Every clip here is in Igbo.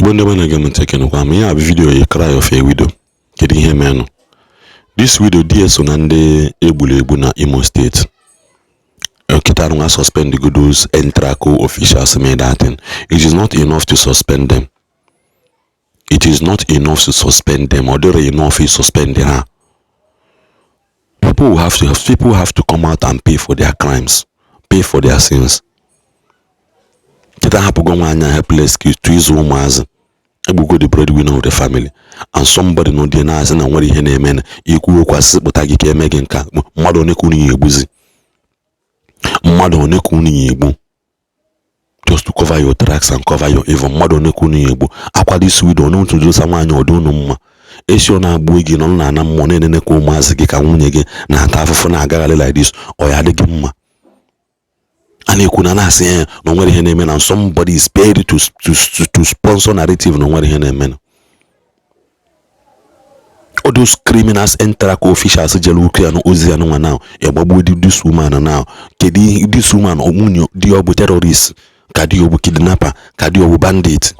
Igbo ndị ọma na-ege m ntị, ekenekwa m. Ihe a bụ video a cry of a widow. Kedu ihe menụ? This widow, di ya so na ndị egburu egbu na Imo State. Kịta nwa suspend go those Entraco officials made that thing. It is not enough to suspend them. It is not enough to suspend them. Ọ dịrọ enough to suspend ha. People have to come out and pay for their crimes, pay for their sins. Kịta hapụgo nwaanyị a helpless to ịzụ ụmụazị. Egbugo the breadwinner of the family, and somebody nọ there na-asị na nwere ihe na-eme na ikwu okwu, asịsị kpụta gị ka eme gị nka. Mmadụ one ka unu ya egbuzi? Mmadụ one ka unu ya egbu just to cover your tracks and cover your evil? Mmadụ one ka unu ya egbu? Akwa this widow one otu dosa nwaanyị, ọdị unu mma? Esi ọ na-agbu gị nọ na ana mmụọ na-enene ka ụmụazị gị ka nwunye gị na-ata afụfụ na-agagharị like this. Ọ ya adịghị mma. A na-ekwu na na-asị ya na onwere ihe na-eme, na somebody is paid to sponsor narrative na onwere ihe na-eme. Na all those criminals, Entraco officials jere uke ya ozi ya nwa now egbagbuo this woman now. Kedu this woman? Nwunye di ọ bụ terrorist, ka di ọ bụ kidnapper, ka di ọ bụ bandit?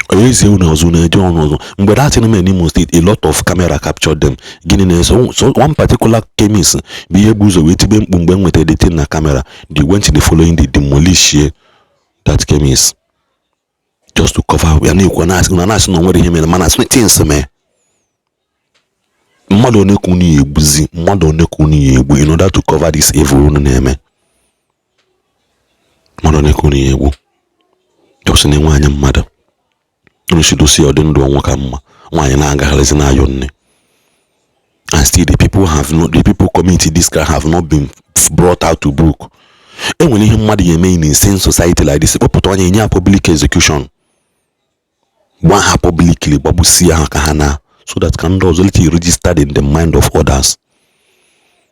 Onye unu ọzọ na-eje ọnụ ọzọ. Mgbe that thing mere n'Imo State, a lot of camera captured them. Gịnị na-eso? So one particular chemist bụ ihe bụ ụzọ wee tibe mkpu. Mgbe m nwetara the thing na camera, they went the following day demolish that chemist just to cover ya. Na-ekwu na-asị na na-asị na o nwere ihe mere, mana things mee. Mmadụ one ka unu ya egbuzi? Mmadụ one ka unu ya egbu in order to cover this evil unu na-eme? Mmadụ one ka unu ya egbu just na-enwe anya? Mmadụ unu si dosi ọdị ndụ ọnwụ ka mma. Nwaanyị na-agagharịzi na-ayọ nne, and still the people commit this crime have not been brought out to book. Enwere ihe mmadụ ya eme in insane society like this? Kpọpụta onye nye ya public execution, gba ha publicly, gbagbusie ha ka ha na, so that ka ndị ọzọ let it registered in the mind of others,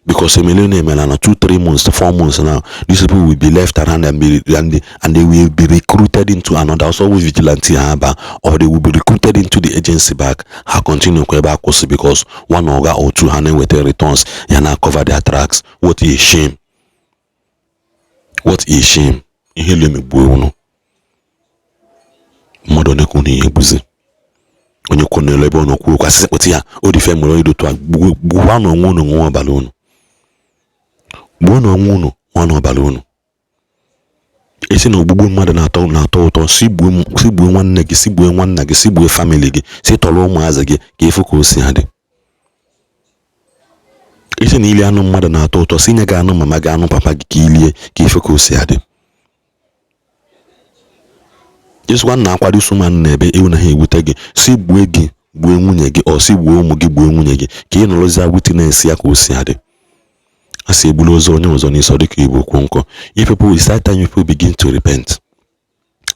because emele na-emela na 2, 3 months, 4 months now, these people will be left around and they will be recruited into another also vigilante ha ba, or they will be recruited into the agency back. Ha continue kwa ebe akwụsị, because one oga or two ha na-enweta returns ya na cover their tracks. What a shame, what a shame! Ihe elu emegbuo unu. Mmadụ one ka unu ya egbuzi? Onye kwụ n'elu ebe ọ nọ kwuo okwu, asịsị kpụta ya o dife nwere onye dotu a. Gbuwa na onwe unu nwa ọbara unu, gbuo na onwe unu nwa na ọbara unu. Esi na ogbugbu mmadụ na-atọ ụtọ, si gbuo nwanne gị, si gbuo nwanna gị, si gbuo family gị, si tọrọ ụmụazị gị ka efu ka o si adị. Esi na ili anụ mmadụ na-atọ ụtọ, si nye gị anụ mama gị, anụ papa gị ka ilie ka efu ka o si adị. Ịsịkwa na akwado isuman na ebe ewu na ha ewute gị, si gbue gị, gbuo nwunye gị, ọ si gbuo ụmụ gị, gbuo nwunye gị ka ị nọrọzie witness ya ka o si adị. A sị egbula ozu onye ọzọ n'isi, ọ dịka igbo okwu nkọ. If people it's that time people begin to repent,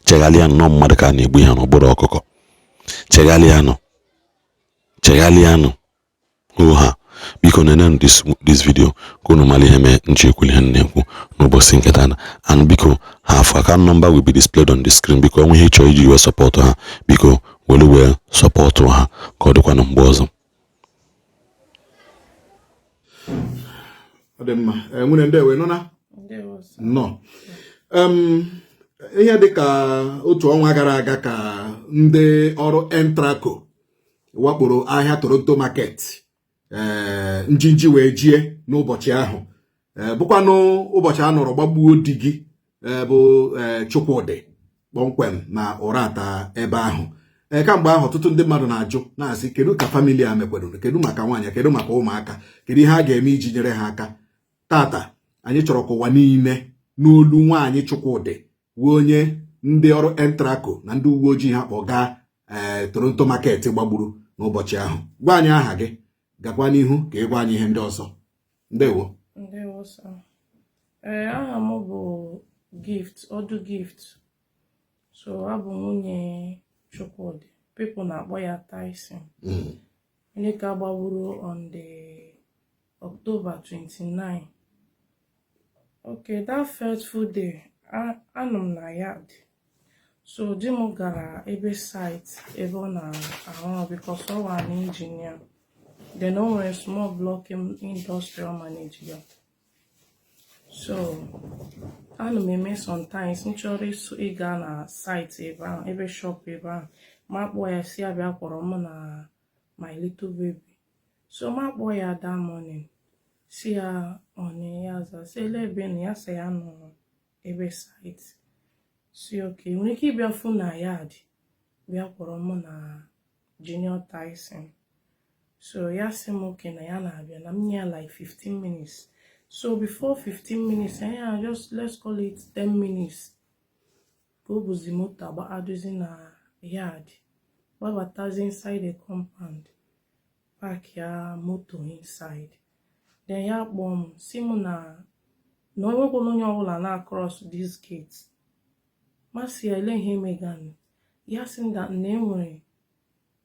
chegharịa nọ. Mmadụ ka a na-egbu ya n'ọgbọrọ ọkụkọ. Chegharịa nọ, chegharịa nọ ha. Biko nenenụ this video ka unu mara ihe mee nji ekwuli ihe na-ekwu n'ụbọchị nke taa. And biko, ha afọ account number will be displayed on the screen. Biko, onwe ihe ịchọrọ iji wee support ha, biko were wee support ha. Ka ọ dịkwanụ mgbe ọzọ. Ọ dị mma. Nwunye, ndewe nọ na nnọọ. Ihe dị ka otu ọnwa gara aga ka ndị ọrụ Entraco wakporo ahịa Toronto Market. Ee, njinji wee jie n'ụbọchị ahụ, bụkwanụ ụbọchị a nọrọ gbagbuo di gị bụ Chukwudị kpọmkwem na Ụrata ebe ahụ. Ee, kamgbe ahụ ọtụtụ ndị mmadụ na-ajụ na-asị, kedu ka family a mekwadoro? Kedu maka nwaanyị? Kedu maka ụmụaka? Kedu ihe a ga-eme iji nyere ha aka? Tata anyị chọrọ ka ụwa niile n'olu nwaanyị Chukwudị wee onye ndị ọrụ Entraco na ndị uwe ojii ha kpọgaa ee Toronto Market gbagburu n'ụbọchị ahụ. Gwa anyị aha gị, gakwa n'ihu ka ị gwa anyị ihe ndị ọzọ. Ndewo. Ndewo sir. Ee, aha m bụ Gift Ọdụ Gift. So abụ nwunye Chukwudị. People na-akpọ ya Tyson. Onye ka gbagburu on the October 29. Okay, that fateful day, anọ m na yard. So di m gara ebe site ebe ọ na-arụ ọrụ because ọ wa an engineer. Then o nwere small blocking industry ọ manage ya. So ana m eme sometimes m chọrọ ịsụ ịga na site ebe ahụ, ebe shop ebe ahụ, ma kpọọ ya si ya bịa kpọrọ mụ na my little baby. So ma kpọọ ya that morning, si ya ọ ya aza, si ele ebe na ya, sị ya nọ ebe site. Si okay, nwere ike ịbịa fụ na yard, bịa kpọrọ mụ na Junior Tyson. So ya sị m okay, na ya na-abịa, na m nye ya like 15 minutes. So before 15 minutes, ya just, let's call it 10 minutes, ka o buzi moto agbaduzi na yard, gbabatazi inside the compound, park ya moto inside. Then ya kpọọ m, si m na onwekwana onye ọbụla na-across this gate. Masị ya ele ihe meganụ. Ya sị m that na enwere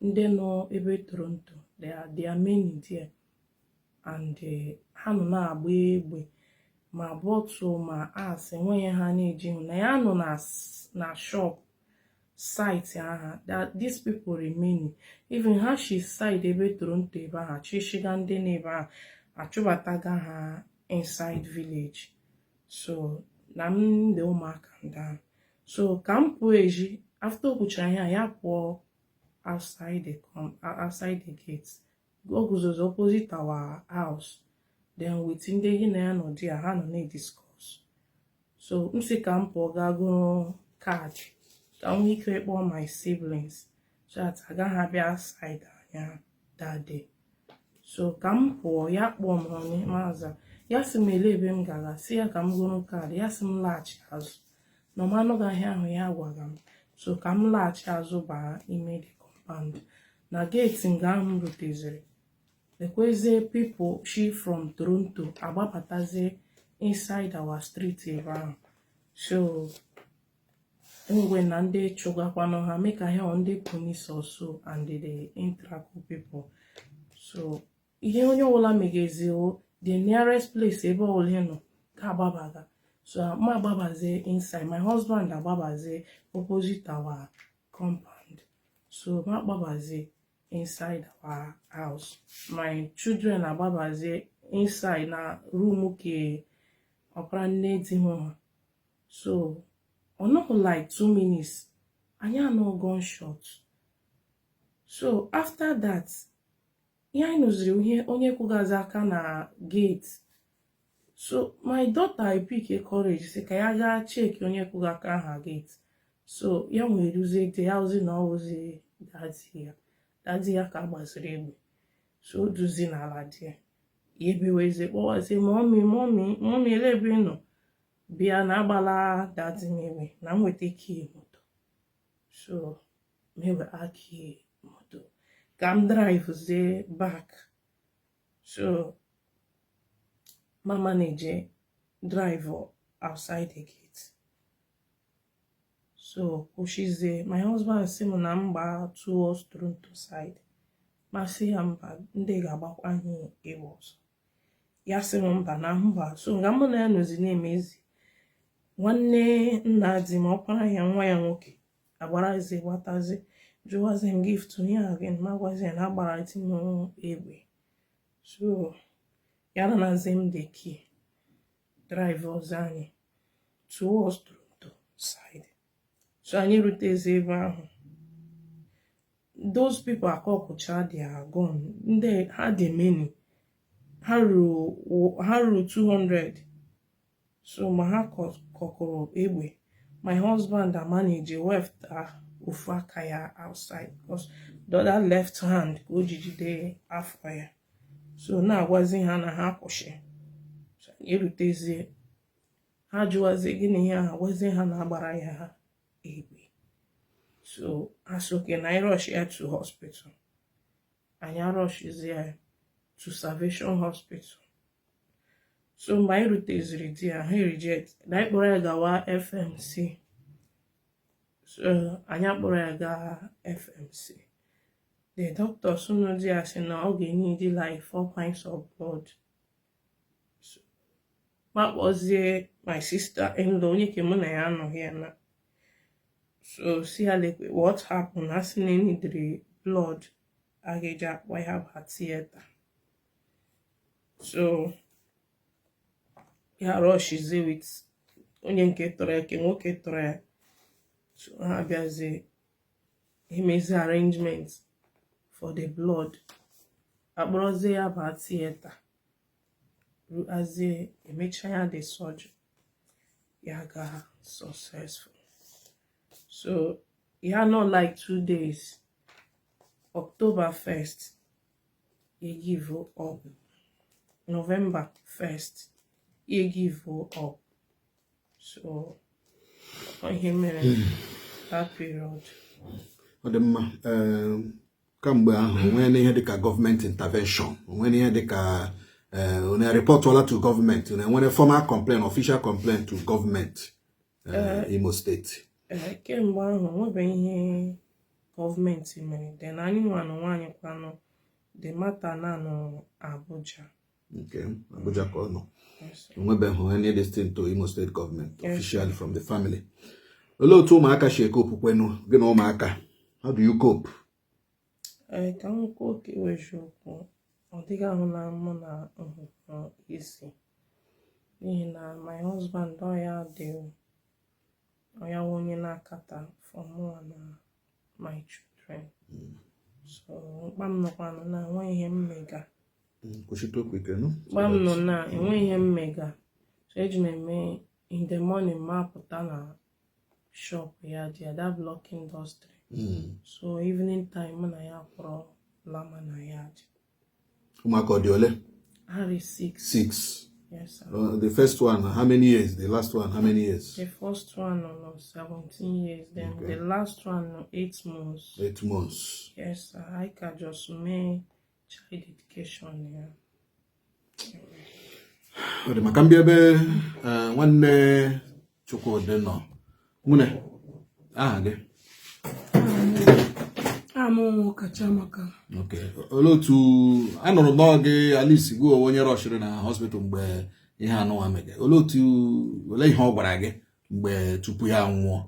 ndị nọ ebe Toronto, there are many there, and ha nọ na-agba egbe, ma bottle ma as enweghị ha na-eji hụ na ya nọ na shop site aha, that these people remaining, even ha shi side ebe Toronto ebe ahụ achịshiga ndị n'ebe ahụ, achụbataga ha inside village. So na m dị ụmụaka ndị ahụ, so ka m pụọ ezi. After o kwuchara ihe a, ya pụọ outside the gate. O guzozi opposite our house. Then with ndị gị na ya nọ di ya, ha nọ na-ediscuss. So m sị ka m pụọ gaa gụrụ kaadị, ka m nwee ike ịkpọ my siblings so that agaghị abịa side anya that day. So ka m pụọ, ya kpọọ m, ọnị maza. Ya sị m ele ebe m gara, si ya ka m gụrụ kaadị. Ya sị m laghachi azụ na ọma anụghị ahịa ahụ ya gwaga m. So ka m laghachi azụ baa ime the compound, na gate nga ahụ m ruteziri, lekwezie people shi from Toronto agbabatazie inside our street ebe ahụ. So ngwe na ndị chụgakwanụ ha mee ka ha ndị police also and the Intraco people. So ihe onye ọbụla megezi, the nearest place ebe ọbụla ị nọ ka agbabaga. So ma agbabazie inside, my husband agbabazie opposite our compound. So ma agbabazie inside our house, my children agbabazie inside na room ke ọpara nne di ha. So ọ nọghị like 2 minutes, anyị anụ gunshot. So after that, ihe anyị nụziri, ihe onye kwụgazi aka na gate. So my daughter pick courage, sị ka ya gaa check onye kwụga aka aha gate. So ya nwere ruzie dị ya ozi na ọwụzi daddy ya, daddy ya ka gbaziri egbe. So o duzi n'ala di ya, ya ebeweze, kpọwazie, "Mommy, mommy, mommy, ele ebe ị nọ? Bịa na agbala daddy m egbe." Na m nweta key moto, so mewe key moto ka m drive back. So mama na-eje drive outside the gate, so kwụshizie. My husband sị m na m gbaa towards Toronto side. Ma sị ya mba, ndị ga-agbakwa anyị egbe ọzọ. Ya sị m mba na mba. So nga mụ na ya nọzi na-emezi, nwanne nna di m, ọkpara ya, nwa ya nwoke, agbarazi gbatazi, jụwazi m, "Gift, onye a gị?" Ma gwazi ya na agbara di m egbe. So ya nanazi m the key, drive ọzọ anyị towards Toronto side. So anyị rutezi ebe ahụ, those people akọkụcha their gun. Ndị ha dị many, ha ruru 200. So ma ha kọkụrụ egbe, my husband manage wefta ofu aka ya outside, because the other left hand ka o ji jide afọ ya. So na-agwazi ha na ha kwụsị. So anyị erutezie, ha jụwazie gịnị ihe ahụ, agwazie ha na agbara ya ha egbe. So ha sị okay, na anyị rush ya to hospital. Anyị arushizie ya to Salvation Hospital. So mgbe anyị ruteziri di ya, ha reject na anyị kpọrọ ya gawa FMC. So anyị akpọrọ ya gaa FMC. The doctor sunu di ya sị na ọ ga-need like 4 pints of blood. So ma kpọzie my sister in law, onye ke mụ na ya anọghị ya na. So si ya lekwe what happened, ha sị na enidiri blood a ga-eji akpọ ya ba theatre. So Ya rushizie with onye nke tọrọ ya, ke nwoke tọrọ ya. So ha bịazie emezi arrangement for the blood, akpọrọzie ya baa theatre, ruazie emecha ya the surgery, ya gaa successful. So ya nọ like 2 days, October 1st ya give up, November 1st ya give up. So ọ ihe mere that period. Ọ dị mma. Kamgbe ahụ, onwere ihe dịka gọọmenti intervention? Onwere ihe dịka unu reportụọla to gọọmenti? Unu enwere formal complaint, official complaint to gọọmenti Imo Steeti? Ee, kemgbe ahụ onwebeghị ihe gọọmenti mere. Then anyị nwa na onwe anyị kwanụ, the matter na nọ Abuja. Okay, Abuja ka ọ nọ? Yes, sir. Onwebeghị any this thing to Imo State government Yes. officially from the family. Olee otu ụmụaka si ecope kwenu, gị na ụmụaka? How do you cope? Ee, ka m kwuo ka ewe eziokwu, ọ dịghị ahụ na mụ na nhụrụ isi, n'ihi na my husband, ọ ya dị, ọ ya wụ onye na-akata for mụ na my children. So mkpa m nọkwanụ na enweghị ihe m mega. Kwụsịtụ okwu ike nụ. Mkpa m nọ na enweghị ihe m mega, so eji m eme in the morning, ma apụta na shop ya dị that block industry. So evening time, mụ na ya kwụrụ lama na ya dị. Ụmụaka ọ dị ole? Harry, 6. Six? Yes, sir. The first one, how many years? The last one, how many years? The first one nọ 17 years, then the last one nọ 8 months. 8 months. Yes, sir. I ka just mee child education ya. Ọ dị maka mbịa ebe nwanne Chukwudị nọ. Nwunye, aha gị? Amụ Kachamaka. Okay. Olee otu anụrụ m n'oge Alice gị onwe onye rọshiri na hospital mgbe ihe anụnwa mege? Olee otu, olee ihe ọ gwara gị mgbe tupu ya nwụọ?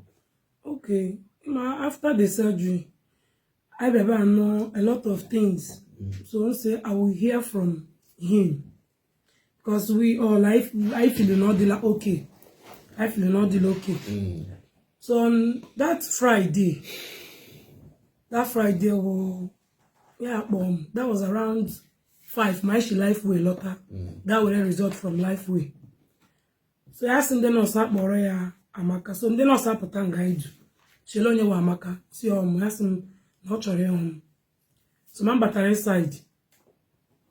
Okay, ma after the surgery, I bịaba know a lot of things, so I say I will hear from him because we all I feel not dị okay, I feel not dị okay. So on that Friday wo ya kpọọ m, that was around 5, ma shi Lifeway lọta, that were result from Lifeway. So ya sị ndị nọọsụ akpọrọ ya Amaka. So ndị nọọsụ apụta nga idu chele onye wa Amaka, si ọmụ ya sị m na ọ chọrọ ịhụ m. So ma m batara inside,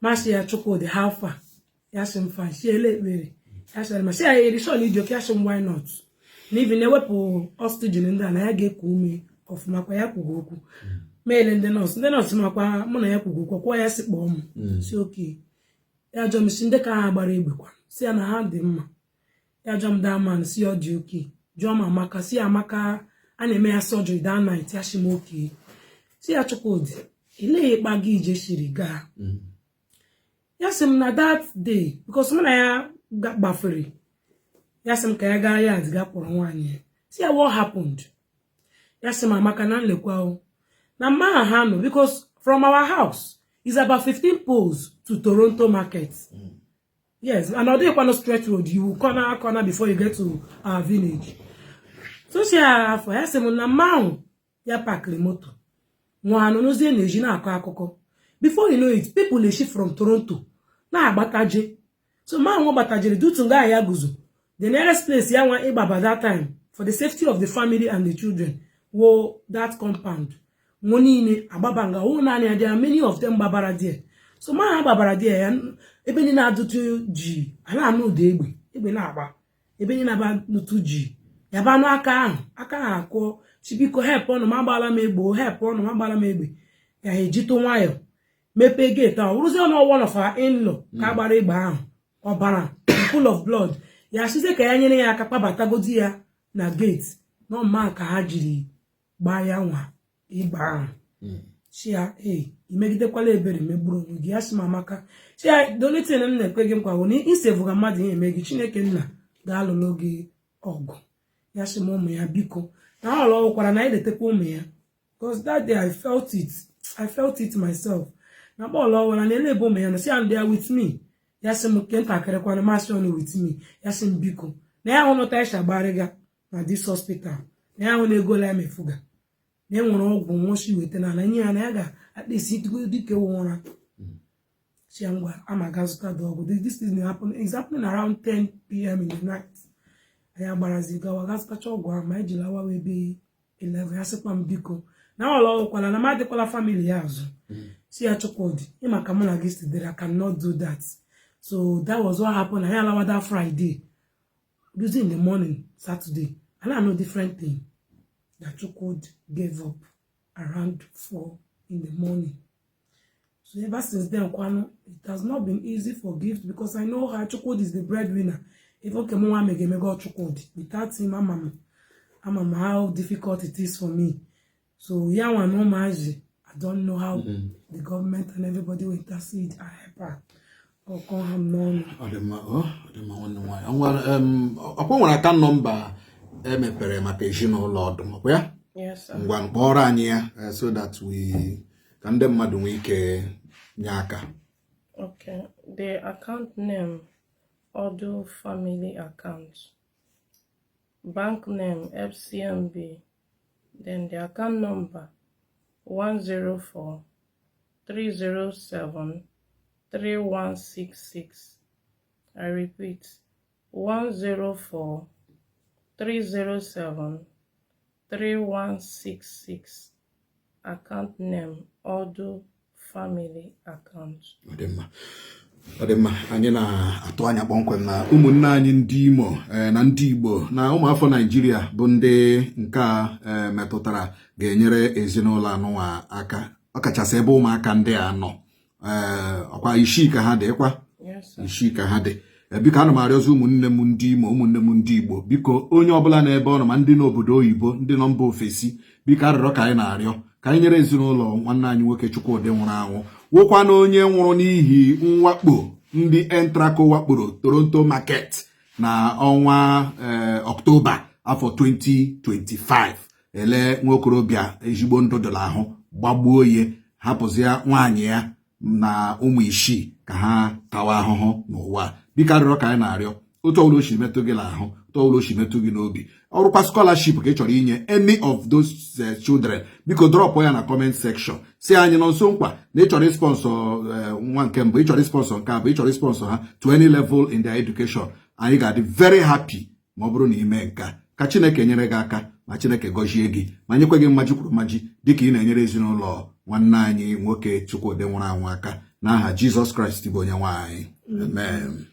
ma shi ya, "Chukwudị, how far?" Ya sị m fine. Shi ele ekpere ya sị ma shi ya eri shọ na iji oke. Ya sị m why not, na even na-ewepụ oxygen ndị a na ya ga-eku ume ọfụma kwa. Ya kwugo okwu meele ndị nọọsụ, ndị nọọsụ makwa mụ na ya kwugo okwu kwụọ. Ya sị kpọọ m, si oke ya jụọ m si ndị ka ha gbara egbe kwa, si ya na ha dị mma. Ya jụọ m that man, si ọ dị oke. Jụọ m Amaka, si ya Amaka a na-eme ya surgery that night. Ya sị m oke. Si ya, "Chukwudị, elee ịkpa gị ije shiri gaa?" Ya sị m na that day, because mụ na ya gbafere, ya sị m ka ya gaa yard gaa kpọrọ nwaanyị ya. Si ya, "What happened?" Ya sị m Amaka na nlekwa o na mma aha ha nọ, because from our house is about 15 poles to Toronto Market. Yes, and ọ dịghịkwa straight road, you will corner corner before you get to our village. So si ya afọ, ya sị m na mma ahụ ya pakịrị moto nwa anụnụzie na-eji na-akọ akụkọ. Before you know it, people eshi from Toronto na-agbataje. So ma ahụ gbatajere dutu nga ya guzo, the nearest place ya nwa ịgbaba that time for the safety of the family and the children wo that compound nwo niile agbaba nga wụ naanị ya. There are many of them gbabara there. So ma ha gbabara there, ya ebe niile adụtụ ji a na-anụ ụda egbe, egbe na-agba ebe niile aba nụtụ ji ya ba anụ aka ahụ, aka ahụ akụọ chibiko, "Help ọnụ m, agbaala m egbe o, help ọnụ m, agbaala m egbe." Ya ha ejitụ nwayọ mepee gate ahụ, rụzie ọnụ one of our in-law ka agbara egbe ahụ, ọbara full of blood. Ya sizie ka ya nyere ya aka kpabatagodi ya na gate na mma ka ha jiri gbaa ya nwa igbe ahụ. Si ya, "Ee, imegidekwala ebere megburu onwe gị." Ya sị m Amaka, si ya, "The only thing m na-ekwe gị nkwa bụ na isevuga mmadụ ihe eme gị, Chineke nna ga-alụlụ gị ọgụ." Ya sị m ụmụ ya biko na ọ lọkwara na eletekwa ụmụ ya, because that day I felt it, I felt it myself na bọọlụ ọwara na ele ebe ụmụ ya nọ. Si ya, "They are with me." Ya sị m nke ntakịrị kwanụ masị ọnụ with me. Ya sị m biko, na ya hụ nụta ịsha gbarịga na this hospital, na ya hụ na ego la emefuga, na e nwere ọgwụ nwụchi weta na ala nye ya, na ya ga at least dike ụra. Si ya ngwa, ama ga zụta the ọgwụ. This thing happen is happening around 10 p.m. in the night. Anyị agbarazi gawa ga zụtacha ọgwụ ahụ. Ma anyị ji lawa wee be 11. Ya sịkwa m biko, na ọla ọkwala na m adịkwala family ya azụ. Si ya, Chukwudi, ịma ka mụ na gị si dịrị, I cannot do that. So that was what happened. Anyị alawa that Friday. Using in the morning Saturday, and I know different thing that Chukwudi gave up around 4 in the morning. So ever since then kwanu, it has not been easy for Gift, because I know how Chukwudi is the breadwinner. If okay, mụ nwa megemego Chukwudi, without him, ama m how difficult it is for me. So ya nwa na ụmụazị, I don't know how the government and everybody will intercede and help her. Ọkọ ha m n'ọnụ. Ọ dị mma, ọ dị mma, nwanne m nwaanyị. Ngwa, ọkwa nwere account number emepere maka ezinụlọ ọdụm, ọkwa ya? Yes, sir. Ngwa, kpọrọ anyị ya, so that we ka ndị mmadụ nwee ike nye aka. Okay. The account name, Odu Family Account. Bank name, FCMB. Then the account number, 104 307 3166. I repeat, 104 307 3166. Account name, Odu Family Account. Ọ dị mma, ọ dị mma. Anyị na-atụ anya kpọmkwem na ụmụnne anyị ndị Imo, na ndị Igbo na ụmụafọ Naijiria bụ ndị nke a metụtara ga-enyere ezinụlọ anụnwa aka, ọkachasị ebe ụmụaka ndị a nọ. Ọkwa isii ka ha dị kwa? Yes, sir. Isii ka ha dị. Biko, ana m arịọzi ụmụnne m ndị Imo, ụmụnne m ndị Igbo, biko, onye ọbụla n'ebe ọ nọ, ma ndị n'obodo oyibo, ndị nọ mba ofesi, biko, arịrịọ ka anyị na-arịọ ka anyị nyere ezinụlọ nwanne anyị nwoke Chukwudị nwụrụ anwụ, wụkwa na onye nwụrụ n'ihi mwakpo ndị Entraco wakporo Toronto Market na ọnwa Ọktoba afọ 2025. Ele nwokorobịa ezigbo ndụ dịla ahụ, gbagbuo ye, hapụzia nwaanyị ya na ụmụ isii ka ha tawa ahụhụ n'ụwa. Biko, arịrịọ ka anyị na-arịọ, otu ọbụla o si metụ gị n'ahụ, otu ọbụla o si metụ gị n'obi, ọrụkwa scholarship ka ị chọrọ inye any of those children, biko drop ya na comment section. Si anyị nọ nso nkwa na ị chọrọ ịsponsor nwa nke mbụ, ị chọrọ ịsponsor nke abụọ, ị chọrọ ịsponsor ha to any level in their education. Anyị ga-adị very happy ma ọ bụrụ na ime nke a. Ka Chineke nyere gị aka, ma Chineke gọzie gị, ma nyekwe gị mmaji kwuru mmaji dịka ị na-enyere ezinụlọ nwanne anyị nwoke Chukwudị nwụrụ anwụ aka, n'aha Jizọs Kraịst bụ onye nwe anyị, amen.